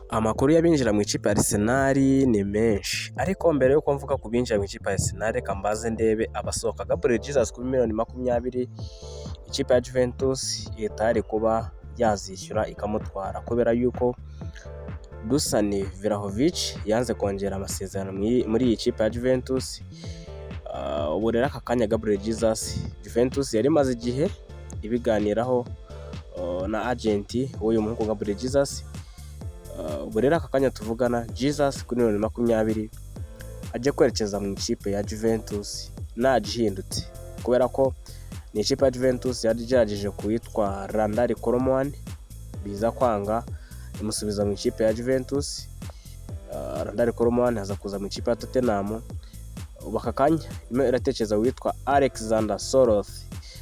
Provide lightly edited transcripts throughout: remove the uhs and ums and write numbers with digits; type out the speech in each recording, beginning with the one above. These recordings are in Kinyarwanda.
Amakuru y'abinjira mu ikipe ya Arsenal ni menshi, ariko mbere y'uko mvuga ku binjira mu ikipe ya Arsenal, reka mbaze ndebe abasohoka. Gabriel Jesus kuri miliyoni 20, ikipe ya Juventus ihita kuba yazishyura ikamutwara, kubera yuko Dusan Vlahovic yanze kongera amasezerano muri iyi kipe ya Juventus. Ubu rero aka kanya Gabriel Jesus, Juventus yari imaze igihe ibiganiraho na agent w'uyu muhungu Gabriel Jesus. Ubu rero aka kanya tuvugana, Jesus kuri miliyoni 20 ajya kwerekeza mu ikipe ya Juventus ntagihindutse, kubera ko ni ikipe ya Juventus yari igerageje kuwitwa Randal Kolo Muani, biza kwanga, imusubiza mu ikipe ya Juventus. Randal Kolo Muani aza kuza mu ikipe ya Tottenham. Ubu aka kanya irimo iratekereza witwa Alexander Sorloth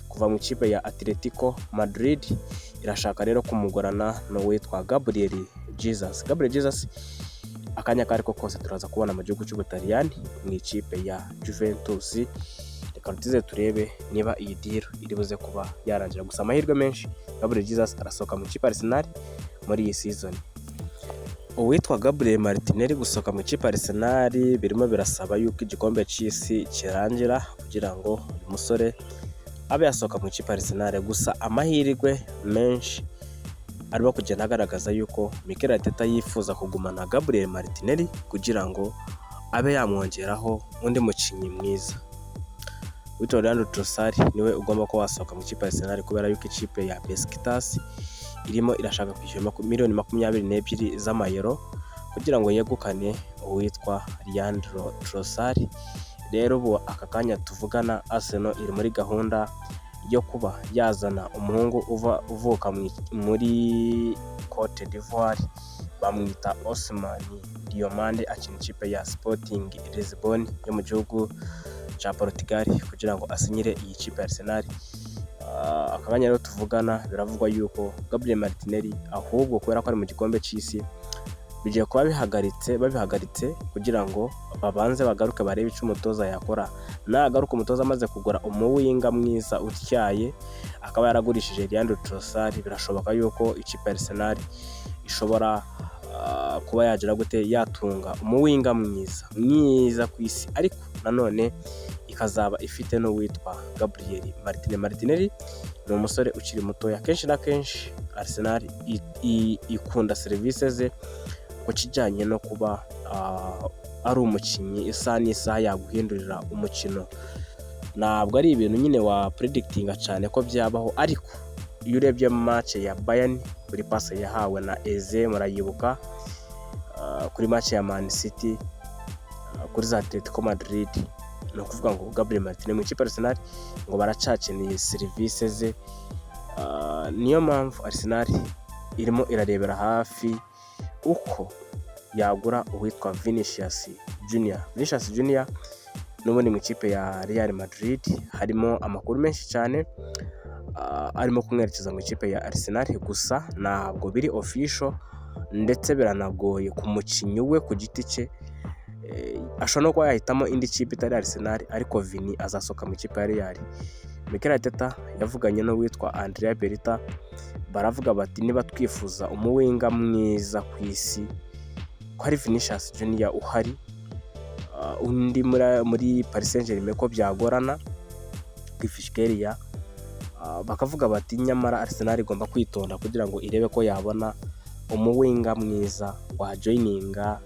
kuva mu ikipe ya Atletico Madrid, irashaka rero kumugurana n'uwitwa Gabriel Jesus. Gabriel Jesus akanya ako ariko kose turaza kubona mu gihugu cy'Ubutaliyani mu ikipe ya Juventus. Reka tuze turebe niba iyi deal iri buze kuba yarangira. Gusa amahirwe menshi, Gabriel Jesus arasohoka mu ikipe Arsenal muri iyi season. Uwitwa Gabriel Martinelli gusohoka mu ikipe Arsenal birimo birasaba yuko igikombe cy'isi kirangira kugira ngo uyu musore abe yasohoka mu ikipe Arsenal. Gusa amahirwe menshi arimo kugenda agaragaza yuko Mikel Arteta yifuza kugumana Gabriel Martinelli kugira ngo abe yamwongeraho undi mukinnyi mwiza. Witwa Leandro Trossard niwe ugomba kuba wasohoka mu ikipe ya Arsenal, kubera yuko ikipe ya Besiktas irimo irashaka kwishyura miliyoni 22 z'amayero kugira ngo yegukane uwitwa Leandro Trossard. Rero ubu aka kanya tuvugana, Arsenal iri muri gahunda yo kuba yazana umuhungu uva uvuka muri Cote d'Ivoire, bamwita Ousmane Diomande, akina ikipe ya Sporting Lisbon yo mu gihugu cya Portugal, kugira ngo asinyire iyi kipe ya Arsenal. Aka kanya rero tuvugana, biravugwa yuko Gabriel Martinelli ahubwo, kubera ko ari mu gikombe cy'isi, bigiye kuba bihagaritse, babihagaritse kugira ngo babanze bagaruke barebe icyo umutoza yakora. Nagaruka umutoza amaze kugura umuwinger mwiza utyaye, akaba yaragurishije Leandro Trossard, birashoboka yuko ikipe ya Arsenal ishobora kuba yagira gute, yatunga umuwinger mwiza mwiza ku isi, ariko nanone ikazaba ifite n'uwitwa Gabriel Martinelli. Martinelli ni umusore ukiri mutoya, kenshi na kenshi Arsenal ikunda serivisi ze ku kijyanye no kuba ari umukinnyi isaha n'isaha yaguhindurira umukino. Ntabwo ari ibintu nyine wa predictinga cyane ko byabaho, ariko iyo urebye match ya Bayern, kuri passe yahawe na Eze murayibuka, kuri match ya Man City, kuri za Atletico Madrid, ni ukuvuga ngo Gabriel Martinelli mu ikipe Arsenal ngo baracyakeneye serivisi ze. Niyo mpamvu Arsenal irimo irarebera hafi uko yagura uwitwa Vinicius Junior. Vinicius Junior n'ubundi mu ikipe ya Real Madrid harimo amakuru menshi cyane arimo kumwerekeza mu ikipe ya Arsenal, gusa ntabwo biri official, ndetse biranagoye ku mukinnyi we ku giti cye. Ashobora no kuba yahitamo indi kipe itari Arsenal, ariko Vini azasohoka mu ikipe ya Real. Mikel Arteta yavuganye n'uwitwa Andrea Berta, baravuga bati: "Niba twifuza umuwinger mwiza ku isi, ko ari Vinicius Junior uhari, undi muri Paris Saint Germain ko byagorana Kvaratskhelia." Bakavuga bati: "Nyamara Arsenal igomba kwitonda kugira ngo irebe ko yabona umuwinger mwiza wajoininga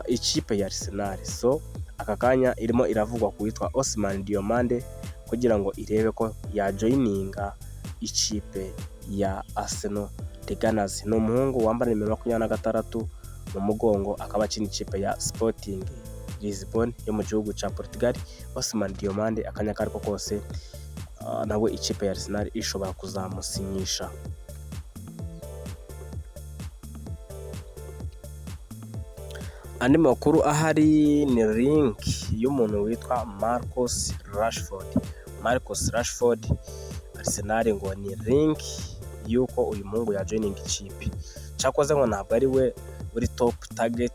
ikipe ya Arsenal." So aka kanya irimo iravugwa ku witwa Ousmane Diomande kugira ngo irebe ko yajoininga ikipe ya Arsenal The Gunners. Ni umuhungu wambara nimero 26 mu mugongo, akaba akina ikipe ya Sporting Lisbon yo mu gihugu cya Portugal. Ousmane Diomande akanya ako ariko kose nawe ikipe ya Arsenal ishobora kuzamusinyisha. Andi makuru ahari ni link y'umuntu witwa Marcus Rashford. Marcus Rashford, Arsenal ngo ni link y'uko uyu muhungu yajoininga ikipe. Cyakoze ngo ntabwo ari we uri top target,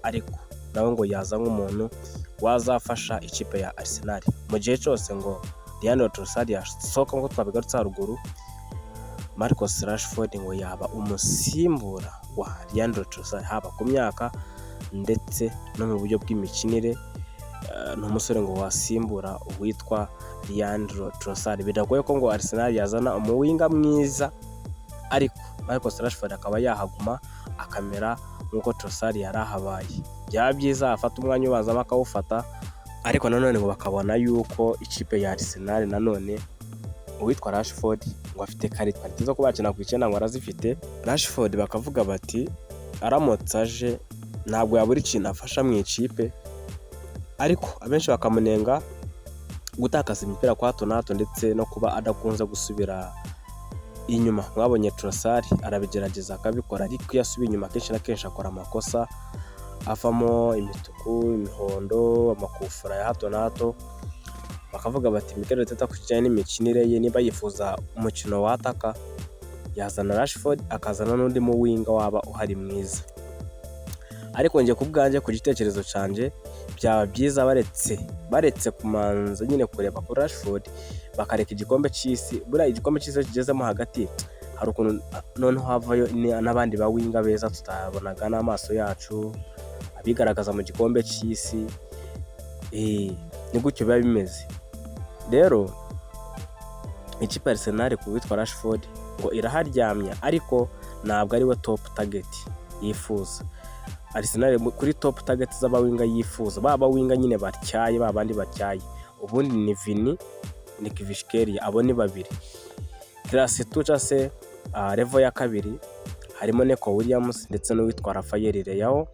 ariko nawe ngo yaza nk'umuntu wazafasha ikipe ya Arsenal mu gihe cyose ngo Leandro Trossard yasohoka, nk'uko twabigarutse haruguru. Marcus Rashford ngo yaba umusimbura wa Leandro Trossard, haba ku myaka ndetse no mu buryo bw'imikinire. Ni umusore ngo wasimbura uwitwa Leandro Trossard. Biragoye ko ngo Arsenal yazana umuwinger mwiza, ariko Marcus Rashford akaba yahaguma akamera nk'uko Trossard yari ahabaye. Byaba byiza afata umwanya ubanzamo akawufata, ariko nanone ngo bakabona yuko ikipe ya Arsenal nanone uwitwa Rashford ngo afite qualité zo kuba yakina ku 9, ngo arazifite. Rashford bakavuga bati aramutse aje ntabwo yabura ikintu afasha mu ikipe, ariko abenshi bakamunenga gutakaza imipira kwa hato na hato ndetse no kuba adakunze gusubira inyuma. Mwabonye Trossard arabigerageza akabikora, ariko iyo asubiye inyuma kenshi na kenshi akora amakosa avamo imituku, imihondo, amakufura ya hato na hato. Bakavuga bati Mikel Arteta ku kijyanye n'imikinire ye, niba yifuza umukino wataka, yazana Rashford akazana n'undi mu winger waba uhari mwiza. Ariko njye ku bwanjye, ku gitekerezo cyanjye, byaba byiza baretse kumanza nyine kureba kuri Rashford, bakareka igikombe cy'isi. Buriya igikombe cy'isi iyo kigezemo hagati hari ukuntu noneho havayo n'abandi ba winger beza tutabonaga n'amaso yacu, abigaragaza mu gikombe cy'isi. Ni gutyo biba bimeze. Rero ikipe ya Arsenal ku witwa Rashford ngo iraharyamye, ariko ntabwo ari we top target yifuza. Arsenal kuri top target z'abawinger yifuza, ba winger nyine batyaye, ba bandi batyaye, ubundi ni Vini, ni Kvaratskhelia, abo ni babiri. Class 2 cyangwa se level ya kabiri harimo Neco Williams ndetse n'uwitwa Rafael Leao.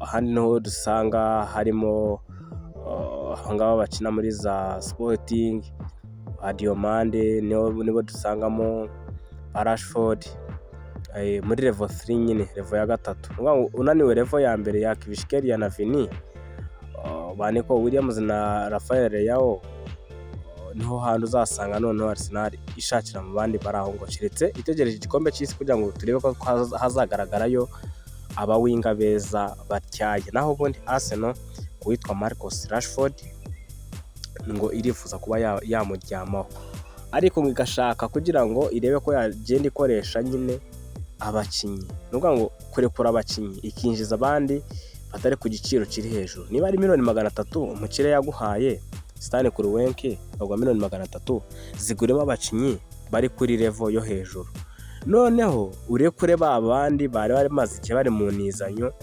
Ahandi niho dusanga harimo aba ngaba bakina muri za Sporting, ba Diomande, nibo dusangamo ba Rashford muri level 3 nyine, level ya gatatu. Ni ukuvuga ngo unaniwe level ya mbere ya Kvaratskhelia na Vini, ba Neco Williams na Rafael Leao, niho hantu uzasanga noneho Arsenal ishakira mu bandi bari aho, ngo keretse itegereje igikombe cy'isi kugira ngo turebe ko hazagaragarayo abawinger beza batyaye. Naho ubundi Arsenal uwitwa Marcus Rashford ngo irifuza kuba yamuryamaho, ariko ngo igashaka kugira ngo irebe ko yagenda ikoresha nyine abakinnyi. Ni ukuvuga ngo kurekura abakinnyi ikinjiza abandi batari ku giciro kiri hejuru. Niba ari miliyoni 300 umukire yaguhaye, Stan Kroenke baguha miliyoni 300, ziguremo abakinnyi bari kuri level yo hejuru, noneho urekure ba bandi bari bamaze igihe bari mu ntizanyo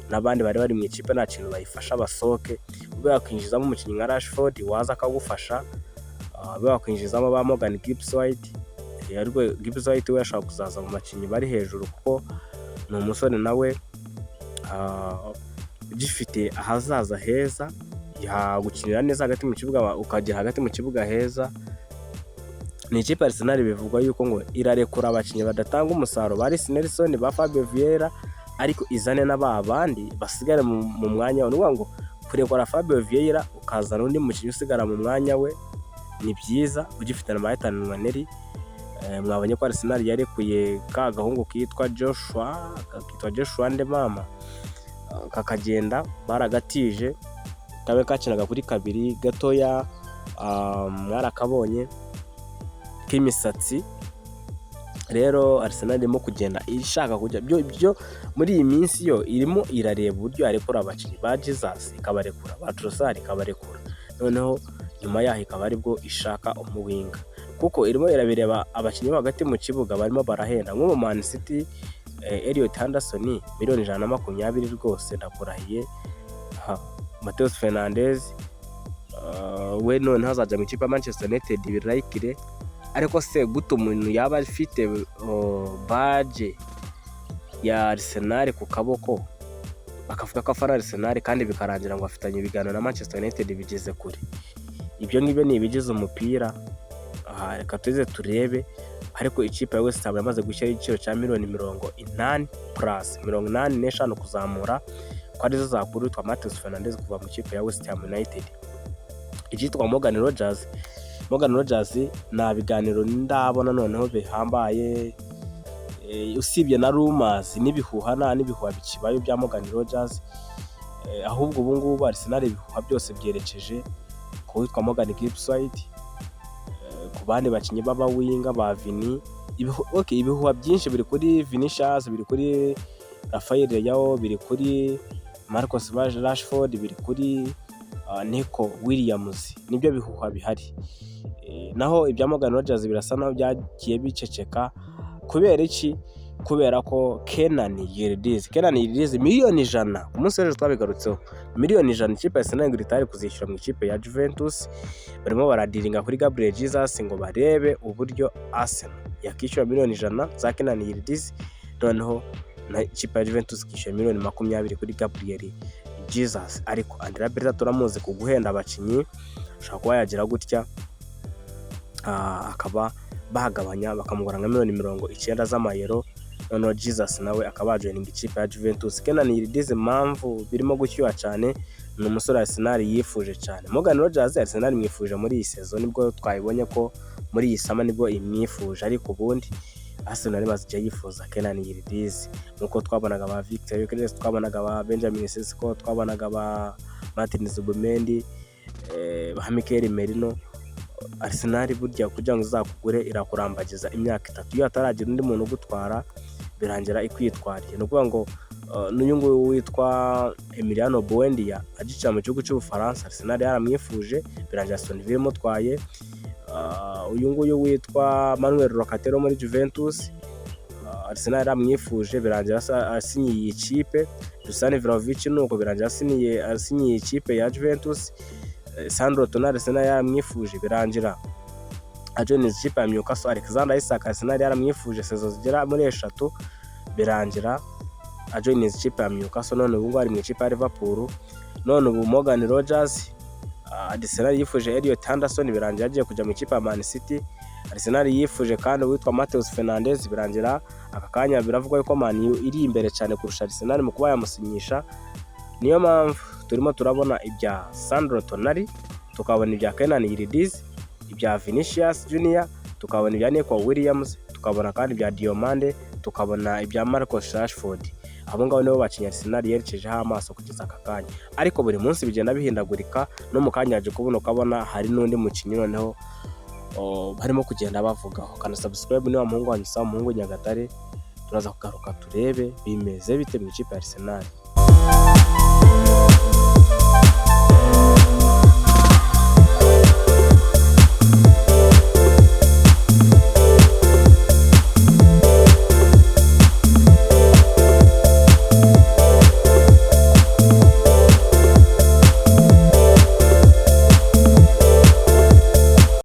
n'abandi bari bari mu ikipe nta kintu bayifasha, basohoke, ube wakwinjizamo umukinnyi nka Rashford waza akagufasha, ube wakwinjizamo ba Morgan Gibbs White. Ariko Gibbs White we ashobora kuzaza mu bakinnyi bari hejuru kuko ni umusore nawe ugifite ahazaza heza, yagukinira neza hagati mu kibuga, ukagera hagati mu kibuga heza. Ni ikipe Arsenal bivugwa yuko ngo irarekura abakinnyi badatanga umusaruro, ba Reiss Nelson, ba Fabio Vieira, ariko izane na ba bandi basigare mu mwanya we. Ni ukuvuga ngo kurekura Fabio Vieira ukazana undi mukinnyi usigara mu mwanya we ni byiza, ugifite na Ethan Nwaneri. Mwabonye ko Arsenal yarekuye ka gahungu kitwa Joshua, kitwa Joshua Ndemama, kakagenda baragatije, kabe kakinaga kuri kabiri gatoya, mwarakabonye k'imisatsi. Rero Arsenal irimo kugenda ishaka kujya byo muri iyi minsi yo irimo irareba uburyo yarekura abakinnyi ba Jesus ikabarekura, ba Trossard ikabarekura, noneho nyuma yaho ikaba aribwo ishaka umuwinger, kuko irimo irabireba abakinnyi bo hagati mu kibuga barimo barahenda. Nk'ubu Man City, Elliot Anderson miliyoni 120 rwose ndakurahiye. Mateus Fernandes we noneho azajya mu ikipe ya Manchester United birayikire. Ariko se gute umuntu yaba afite badge ya Arsenal ku kaboko, bakavuga ko afana Arsenal, kandi bikarangira ngo afitanye ibiganiro na Manchester United bigeze kure? Ibyo ngibyo ni ibigize umupira. Aha reka tuze turebe. Ariko ikipe ya West Ham yamaze gushyiraho igiciro cya miliyoni 80 plus, 85 kuzamura, ko arizo zakura uwitwa Mateus Fernandes kuva mu ikipe ya West Ham United. Icyitwa Morgan Rogers, Morgan Rogers nta biganiro ndabona noneho bihambaye, usibye na rumors n'ibihuha, nta n'ibihuha bikibayo bya Morgan Rogers. Ahubwo ubu ngubu Arsenal ibihuha byose byerekeje ku witwa Morgan Gibbs White, ku bandi bakinnyi b'abawinger ba Vini. Okay, ibihuha byinshi biri kuri Vinicius, biri kuri Rafael Leao, biri kuri Marcus Rashford, biri kuri Nico Williams, nibyo bihuha bihari. Naho ibya Morgan Rogers birasa naho byagiye biceceka. Kubera iki? Kubera ko Kenan Yildiz, Kenan Yildiz 100 miliyoni, ku munsi w'ejo twabigarutseho, 100 miliyoni ikipe ya Arsenal ngo itari kuzishyura mu ikipe ya Juventus. Barimo baradiringa kuri Gabriel Jesus ngo barebe uburyo Arsenal yakishyura 100 miliyoni za Kenan Yildiz, noneho na ikipe ya Juventus ikishyura 20 miliyoni kuri Gabriel Jesus. Ariko Andrea Berta turamuzi ku guhenda abakinnyi, ashobora kuba yagira gutya akaba bagabanya, bakamugura nka 90 miliyoni z'amayero, noneho Jesus nawe akaba yajoininga ikipe ya Juventus. Kenan Yildiz, impamvu birimo gushyuha cyane, ni umusore Arsenal yifuje cyane. Morgan Rogers Arsenal imwifuje muri iyi saison, nibwo twabibonye ko muri iyi summer nibwo imwifuje, ariko ubundi Arsenal imaze igihe yifuza Kenan Yildiz, nk'uko twabonaga ba Victor Gyökeres, twabonaga ba Benjamin Sesko, twabonaga ba Martin Zubimendi, ba Mikel Merino. Arsenal burya kugira ngo izakugure irakurambagiza imyaka 3, iyo hataragira undi muntu ugutwara birangira ikwitwariye. Ni ukuvuga ngo n'uyu nguyu witwa Emiliano Buendia agikina mu gihugu cy'Ubufaransa, Arsenal yaramwifuje, birangira Aston Villa imutwaye. Uyu nguyu witwa Manuel Locatelli wo muri Juventus, Arsenal yaramwifuje, birangira asinyiye iyi kipe. Dusan Vlahovic nuko birangira asinyiye ikipe ya Juventus. Sandro Tonali Arsenal yaramwifuje, birangira ajoininze ikipe ya Newcastle. Alexander Isak Arsenal yaramwifuje saison zigera muri 3, birangira ajoininze ikipe ya Newcastle, none ubu ngubu ari mu ikipe ya Liverpool. None ubu Morgan Rogers, Arsenal yifuje Elliot Anderson, birangira agiye kujya mu ikipe ya Man City. Arsenal yifuje kandi uwitwa Mateus Fernandes, birangira aka kanya biravugwa yuko Man U iri imbere cyane kurusha Arsenal mu kuba yamusinyisha. Niyo mpamvu turimo turabona ibya Sandro Tonali, tukabona ibya Kenan Yildiz, ibya Vinicius Junior, tukabona ibya Nico Williams, tukabona kandi ibya Diomande, tukabona ibya Marcus Rashford. Abo ngabo nibo bakinnyi Arsenal yerekejeho amaso kugeza aka kanya, ariko buri munsi bigenda bihindagurika. No mu kanya yaje kubona ukabona hari n'undi mukinnyi noneho barimo kugenda bavugaho. Kana subscribe, niba muhungu wanyu usaba umuhungu Nyagatare, turaza kugaruka turebe bimeze bite mu ikipe ya Arsenal.